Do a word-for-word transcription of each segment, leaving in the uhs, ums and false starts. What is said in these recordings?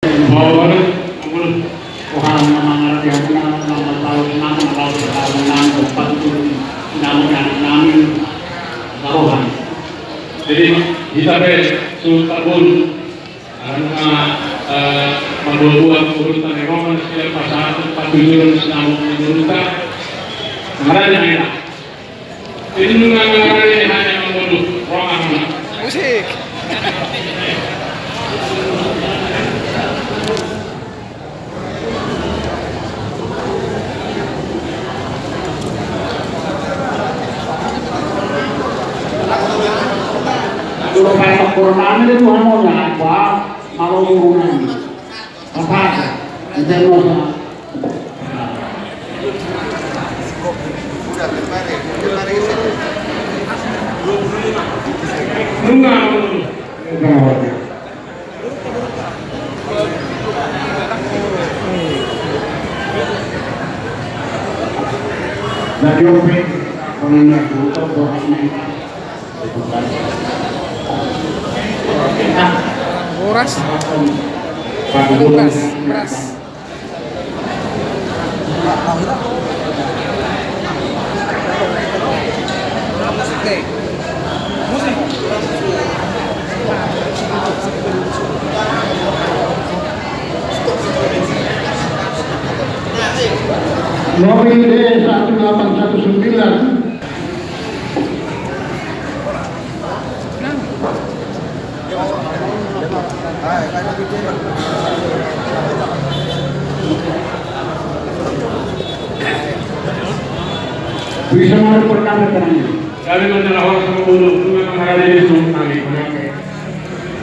Boru, boru. Roham na mangarade hamuna, na mangalehon sinamot, na laho siharohan nami, dohot patutur sinamot ni anak nami, saroha. Jadi, hita pe, suhut tabo, karena, eh, mamboan-boan boru ta na ro, sian pasahat patutur sinamot ni boru ta. Mangarade hami. Musik. Kalau pakai Quran itu, kamu jangan lupa, kalau Quran. Boras. Boras, boras. Mobil D satu delapan satu sembilan. Bisa masuk perkara terakhir. Kami menjelaskan sebelum dengan hari ini.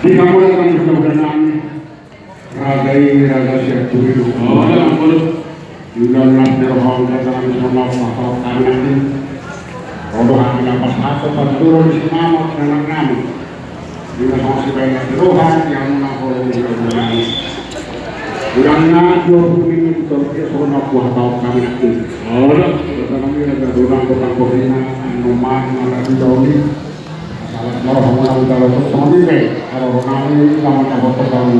Di kampung kami sudah berani. Raja i, raja sian Tuhiru. Oh, ya, ampun. Di ulaon las ni roha, ulaon las ni roha, masa kami nanti. Rodo hami na pasahat patutur sinamot ni anak nami. Di na songon sibaen ni roha, yang muna holo di ulaon nami. Ulang na dua puluh menit, tong dia songon aku hatau kami nanti. Oh, ya. Kami raja dorang, kota Kohina, Anoman, Maladu, Dauni. Las ma roha muna, uda lo songon i pe, haroro nami, na mandapothon hamu.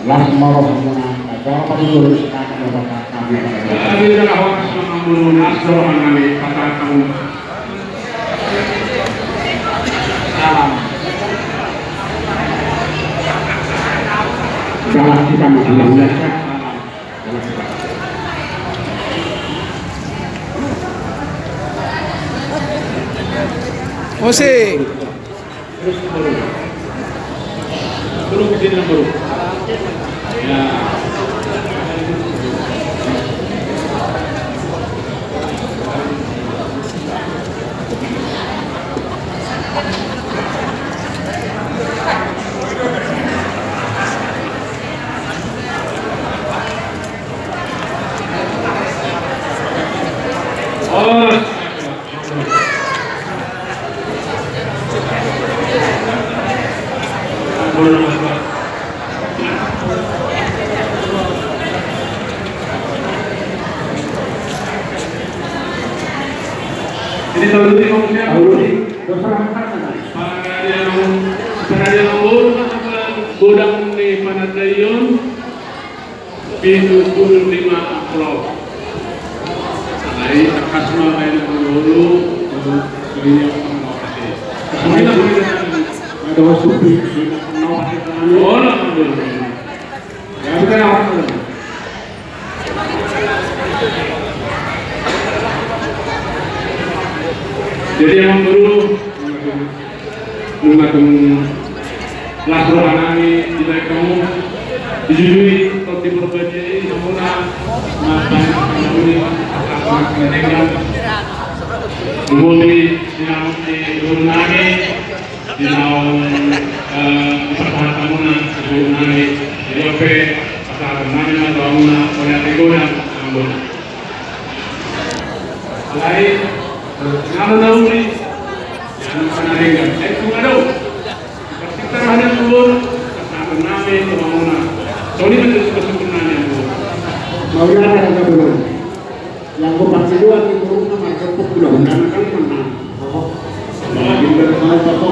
Las ma roha muna, na jala patutur sinamot ni anak nami. Las ma roha muna, pasahat hamu. Salam. Salam kita, Mas. Salam. Musik. Jadi, tahu dulu, Bang, ya. Tahu dulu. Pangadilan, pangadilan umum, godang ni panandaion. Pitu pulu lima amplop. Alai tangkas ma baen na mangolu, tu dia amplop ate. Ada wasupik, amplop ate. Olo, amplop ate. Ya, bukan apa. Jadi, amang boru, nunga tung las roha nami dibaen hamu, dijujui Tondi Porbadia i, hamuna, na baen hamu i, na denggan. Dumodi sinamot ni boru nami, di naung, eh, dipasahat hamuna tu boru nami, di lope pasahat nami ma tu hamuna, mauliate godang, amang boru. Alai, eh, nama na uli, nama na denggan. Eh, tu adong. Parsita roha ni amang boru, pasahat nami tu hamuna. Songon i ma tu suka-suka nami, amang boru. Mauliate, amang boru. Yang gua pakai dua di boru na marga pok gula-gula na kan mana. Oh. Yang gimana mau apa?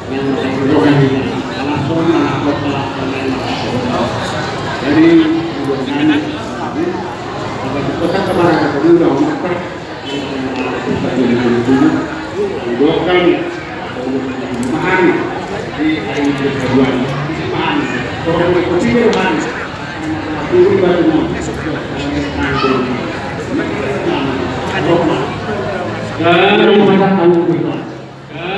Yang pakai dua kan ini. Alas, oh, mana, apa, apa, apa, apa.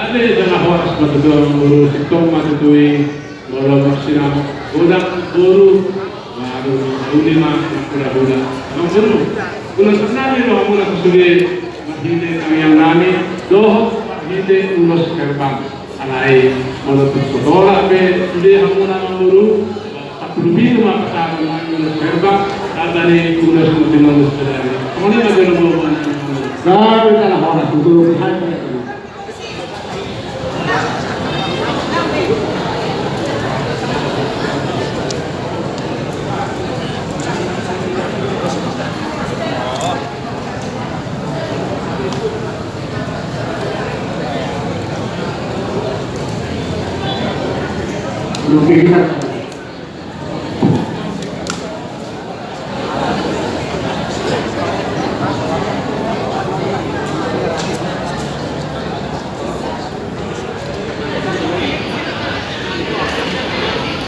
Jadi, jala horas ma tutu, boru, sintong ma tutu i. Molo marsinamot godang boru, baru uli ma marhulahula. Amang boru, ulos nami do hamuna sude, marhite tangiang nami dohot marhite ulos herbang. Alai molo tung so tolap be sude hamuna, amang boru, sampulu pitu ma pasahaton nami ulos herbang, tamba ni ulos munding ulos sadari. Songon i ma jolo boru. Gabe jala horas tutu.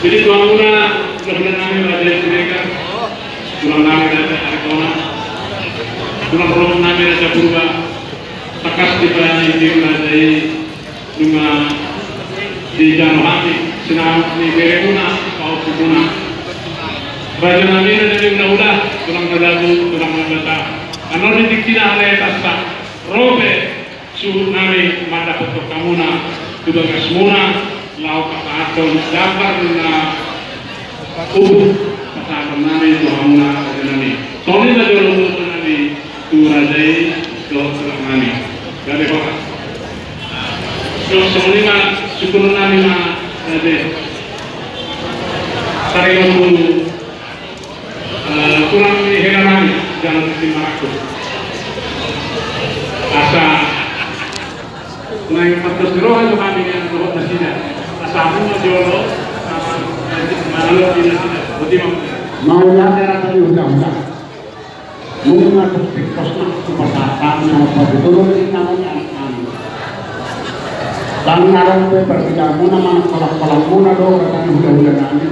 Jadi, tu hamuna, hulahula nami Raja i Siregar, tulang nami Raja Aritonang, tulang rorobot nami Raja Purba, tangkas dibaen i raja i, nunga dijalo hami sinamot ni beremuna, pahompumuna. Raja nami, raja ni hulahula, tulang rorobot, tulang rorobot. Annon di tingkina ale tasa, ro be suhut nami mandapothon hamuna tu bagasmuna, laho pasahathon jambar na Ubu, pasahaton nami tu hamuna raja nami. Songon i ma jolo boto nami tu raja i dohot tulang nami. Gabe horas. Songon i ma sungkunon nami ma raja i. Taringot tu, eh, tulang ni hela nami, jala tu si Marangkup. Asa naeng mardos ni roha jo hami nian dohot nasida. Asa hamu ma jolo, ah, manalopi nasida. Boti ma. Mauliate rasa ni hulahula. Nunga tung tingkos na tu pasahat hami na mangkatutulun ni namu ni anak nami. Ndang na ro be parbidaanmuna manang kolangkolangmuna do rasa ni hulahula nami.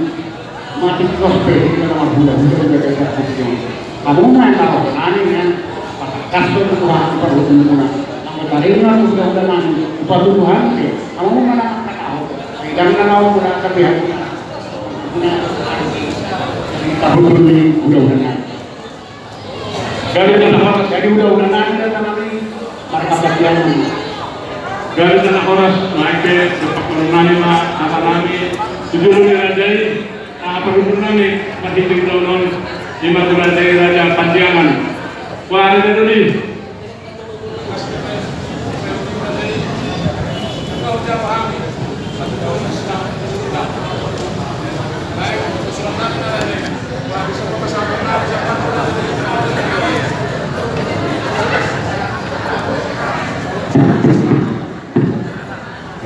Matingkos pe hita na marhulahula, hulahula gabe partingkian. Hamu ma na roha nami nian, patangkashon tu Tuhan parhundulmuna. Nang taringot tu hulahula nami, hupatudu hami pe. Hamu ma na mangkatahon. Sai ndang na naung muna tapihan. Na parhundul ni hulahula nami. Gabe jala horas, jadi hulahula nami, hulahula nami, marhapatian. Gabe jala horas, naeng pe dopak nami ma, hata nami tu jolo ni raja i, ah, parhundul nami, marhite ulaon on, i ma tu raja i, Raja Pandiangan. Wah, raja doli.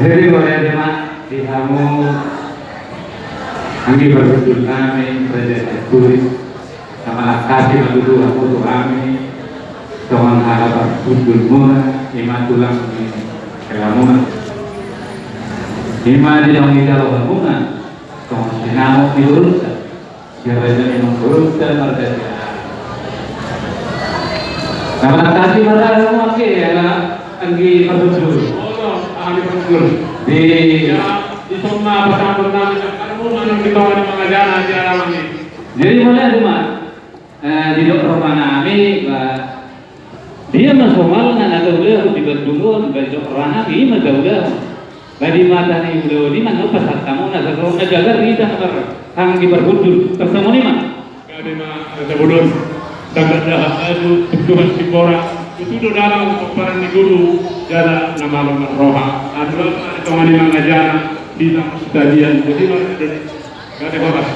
Jadi, mauliate ma di hamu anggi parhundul nami, Raja Sianturi. Sahalak hasi ma tutu hamu tu hami, songon halak parhundulmuna, i ma tulang ni helamuna. I ma di naung dijalo hamuna songon sinamot ni borunta, si raja ni amangborunta marga Siantar. Sahalak hasi ma tutu hamu anggi, ala anggi parhundul. Olo, anggi parhundul. Di, ya, di son ma pasahaton nami, hamu ma na di tonga ni mangajana di alaman i. Jadi, mauliate ma, eh, didok roha nami, ba, dia ma somalna na taulahon di Bandung on, ba, didok roha nami, i ma taulahon. Ba, di mata ni ulaon i ma na pasahat hamu na, songon na jagar hita na mar, anggi parhundul, tarsongon i ma. Gabe ma, raja bolon, sanggar dahat adu, tuduhan simbora, tutu do dalan pomparan ni guru, jala na malo marroha. Adu ma di tonga ni mangajana, hita ma sitadian, jadi ma, Gabe horas.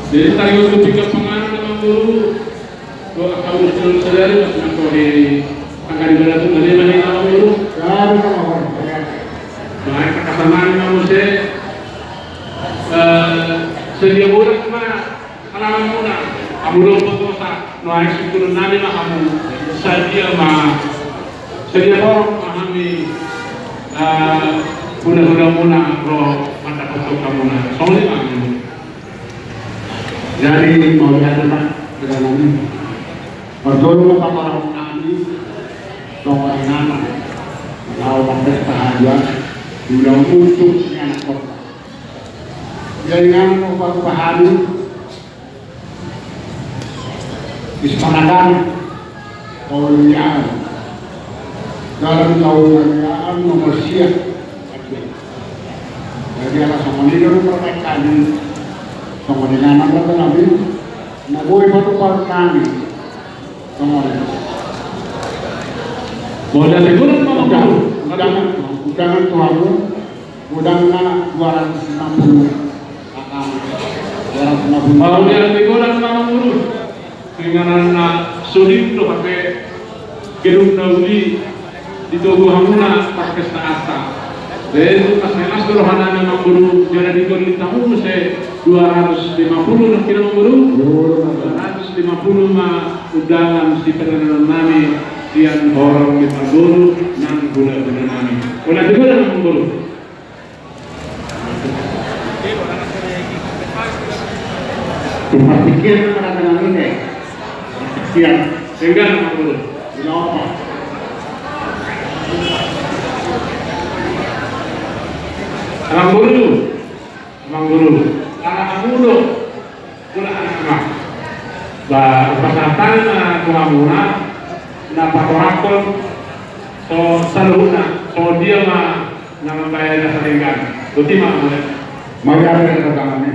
Jadi, taringot tu pinggan panganon, amangboru. Angka ulos ni sadari, mas, nangko di angka di balatung na lima ni nama guru. Baik, angka samari nama muse. Eh, sedia borat ma halangan muna. Amu do potosa, no ai syukur nami ma hamu. Sadia ma, sadia horong ma hami. Eh, hula-hula muna ro mandapothon hamuna. Songon i ma. Jadi, mauliate ma, saudara nami. Parjolo ma patorang nami, songon i nama. Laho marpesta haduan, di ulaon unsuk ni anak kota. Jadi, nama mau baru pahami. Ispanagana. Kauluyaan. Dalam kauluyaan nomor sia. Jadi ala songon i do parmata ni songon i nama parmata nami. Na boi patupaon nami. Songon i. Mauliate godang ma hamu. Undangan, undangan tu hamu. Godangna dua ratus lima puluh. Dua ratus lima puluh. Mauliate godang ma hamu. Inganan na sulit do hape gedung na uli ditogu hamuna parpesta asta. Jadi tu pas memas do rohanami amang boru, jala digollit hamu muse dua ratus lima puluh nangkin amang boru. Dua ratus lima puluh ma undangan sipanenan nami sian horong ni parboru nang hula-hula nami. Mauliate godang amang boru. Partingkian ma na tangan ini. Partingkian. Sehingga nama guru. Bila apa? Amang guru. Amang guru. Anak muda. Muna anak ma. Ba, pasahatna tu hamuna, na patorangkon, so, saluhutna, so dia ma, na mambahen na saringgan. Boti ma, mauliate. Mauliate, tangan ni.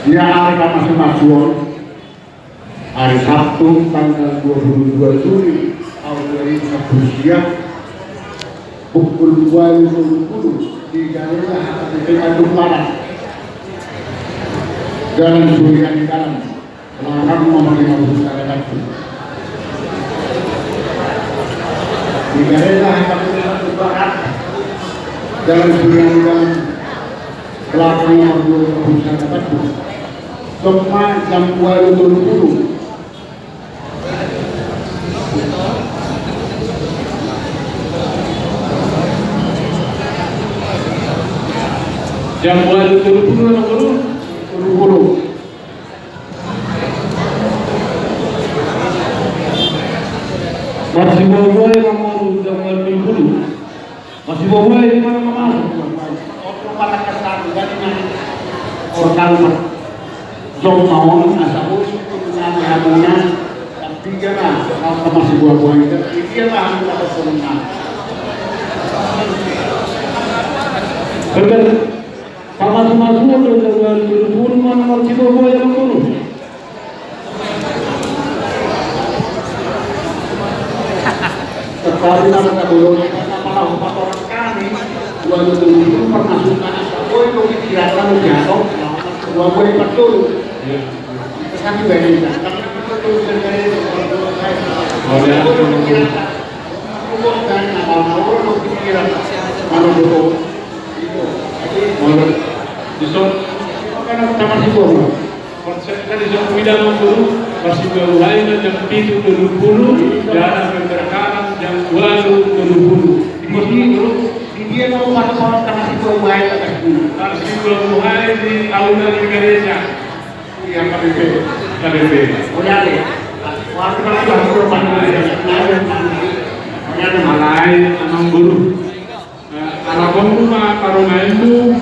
Dia ari pamasu-masuon, hari Sabtu, tanggal dua puluh dua Juli, tahun dua ribu dua puluh tiga, pukul dua lima puluh di Galela H K B P Tanjung Barat. Jalan Suryani Dalam, belakang nomor lima puluh sembilan. Di Galela H K B P Tanjung Barat, Jalan Suryani Dalam, belakang nomor dua puluh sembilan. Jam ualu tolu puluh. Jam ualu tolu puluh, tolu puluh. Marsibuabuai ma hamu, jam ualu tolu puluh. Marsibuabuai di mana ma hamu? Jom ma on, asa boi syukur nami hamuna. Tapi jala, marsibuabuai, dia ma hamu dapat senang. Betul. Pamasu-masu on do, jala marsibuabuai ma hamu. Tetapi nama tabolon, nama laho patorang hami, dua ribu dua puluh pernah suka nasa, boi do pikiran lalu jatuh, dua boi empat dulu. Kesan juga ini, kan? Karena kita tuh dari, oh, ya. Boi do pikiran, aku bos dari nama, nama orang do pikiran, mana dulu. Molo dison, molo dison, huida amang boru, marsibuabuai ma jam pitu tolu pulu, jala pemberkahan jam ualu tolu pulu. Di pos ni boru. Di dia mau patok-patok marsibuabuai, marsibuabuai di aula ni gareja. Iya, K B P. K B P. Udah deh. Waktu pas baru patok. Udah deh. Alai amang boru. Alapon ma parumaenmu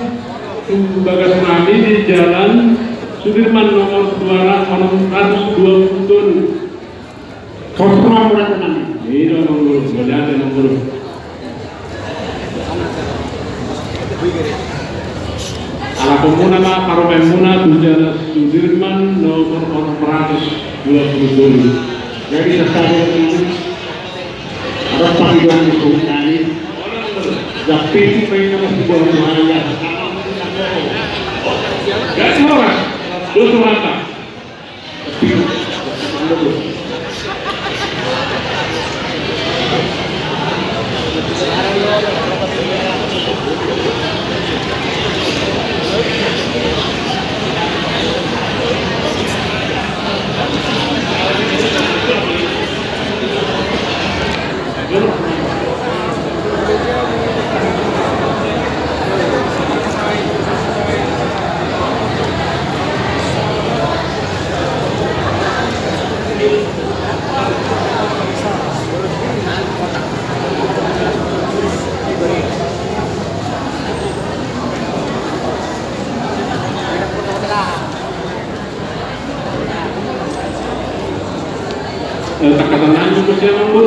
tu bagas nami di Jalan Sudirman nomor dua ratus, nomor seratus dua puluh tolu. Kosong ma murah nami. Iya, nomor dua, melihat nomor dua. Alapon ma parumaenmuna tu Jalan Sudirman nomor onom ratus dua puluh tolu. Jadi sesuai dengan Ada panggilan di sungai nami. Tapi itu pengen masih buang buaya. Gak semua. Dua suara. Tapi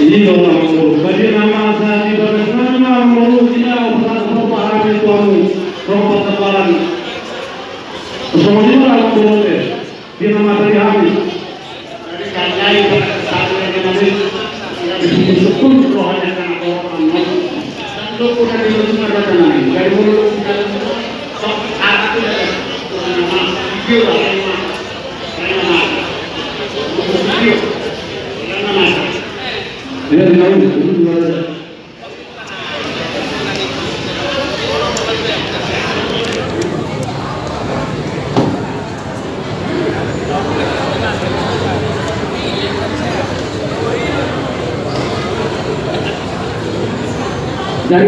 I do na mangolu. Badia na masa di bagas nami na mangolu, ina upasahat hami tu hamu. Rongkap tapalan. Songon i ma na mangolu te. Dia na masa di hami. Jadi karena itu, satu yang kami, yang disebut rohanya karena orang. Dan lu udah di rumah ada tenang. Dari mulut kita semua, sok, apa tuh ya? Kurang aman. Jujur lah, kurang aman. Dari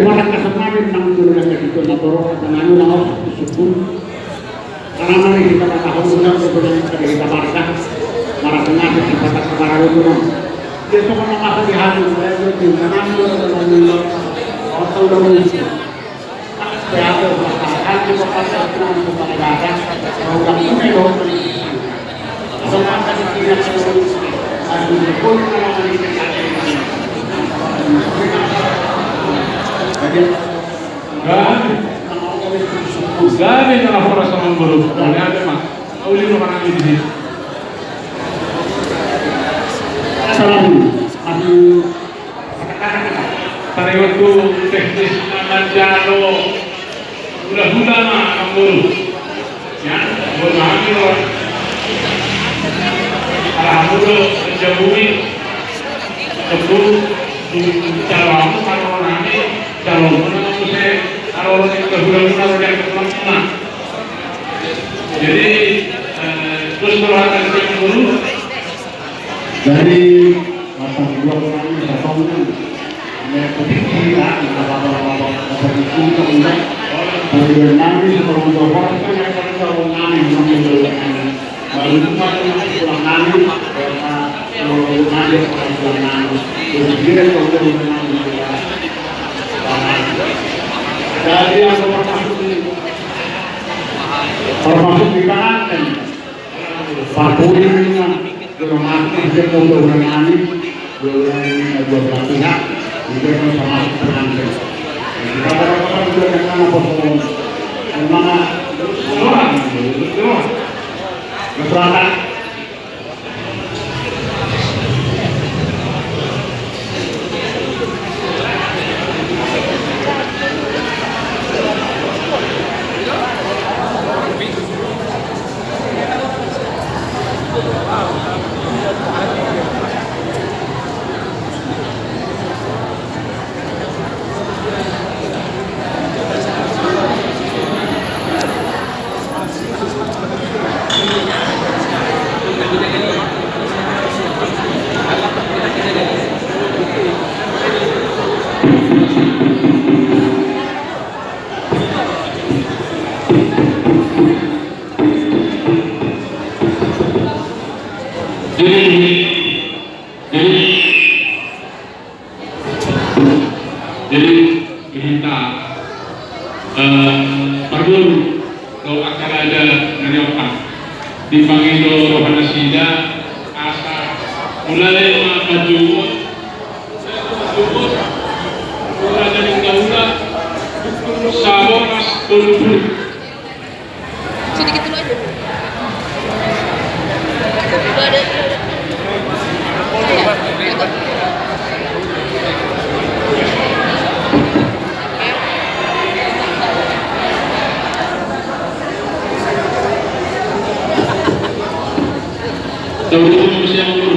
mana kesenangan nang dulu yang kehidupan motor, kesenangan nang syukur. Karena mari kita kata hubungan, hubungan kita, kita marga, marga ngasih, kita kata para hubungan. Dia suka nama di hati, saya berarti menang, menang, menang. Kau tahu dong, ini. Saya ada masalah, hati bapak saya tenang, bapak ada, mau udah punya dong. Sama kan tidak, aduh, pun nama ini. Jadi, Gabe. Gabe na laporan sama guru. Gabe, gabe, Mak. Uli no manang di sini. Salam. Aduh. Tadi waktu teknis na manjalo. Hula-hula ma nang guru. Ya, buat hami do. Ala hamu do menjauhi. Tentu, calon, calon hami, calon muna muse, calon yang kedua muna, yang kedua muna. Jadi, eh, terus kalau ada yang dulu. Dari delapan dua orang ini, saya tahu kan. Ada yang ketiga, ada apa-apa, apa-apa, apa-apa, itu, apa-apa. Kemudian nami, sebelum dua orang, kan ada calon nami, nami, nami. Baru itu kan pulang nami, karena, eh, nami, pulang nami. Terus dia, kalau dia pulang nami, dia pulang nami. Jadi, yang termasuk di, termasuk di kanan, kan? Parpudi ninna, jolo mati, dia mau udah nani, udah nani, dua belah pihak, dia kan sama pengantin. Kita berapa juga dengan apa pun, mana orang, orang, berapa? Jadi, jadi, jadi, hita, eh, parboru do angka raja na riompang. Dipangido roha nasida asa mulai ma panjumut, panjumut, raja ni gaula, sabolas tolu pulu. Sedikit dulu aja. Udah ada, udah ada. Iya, udah. Tahu dulu, siapa dulu?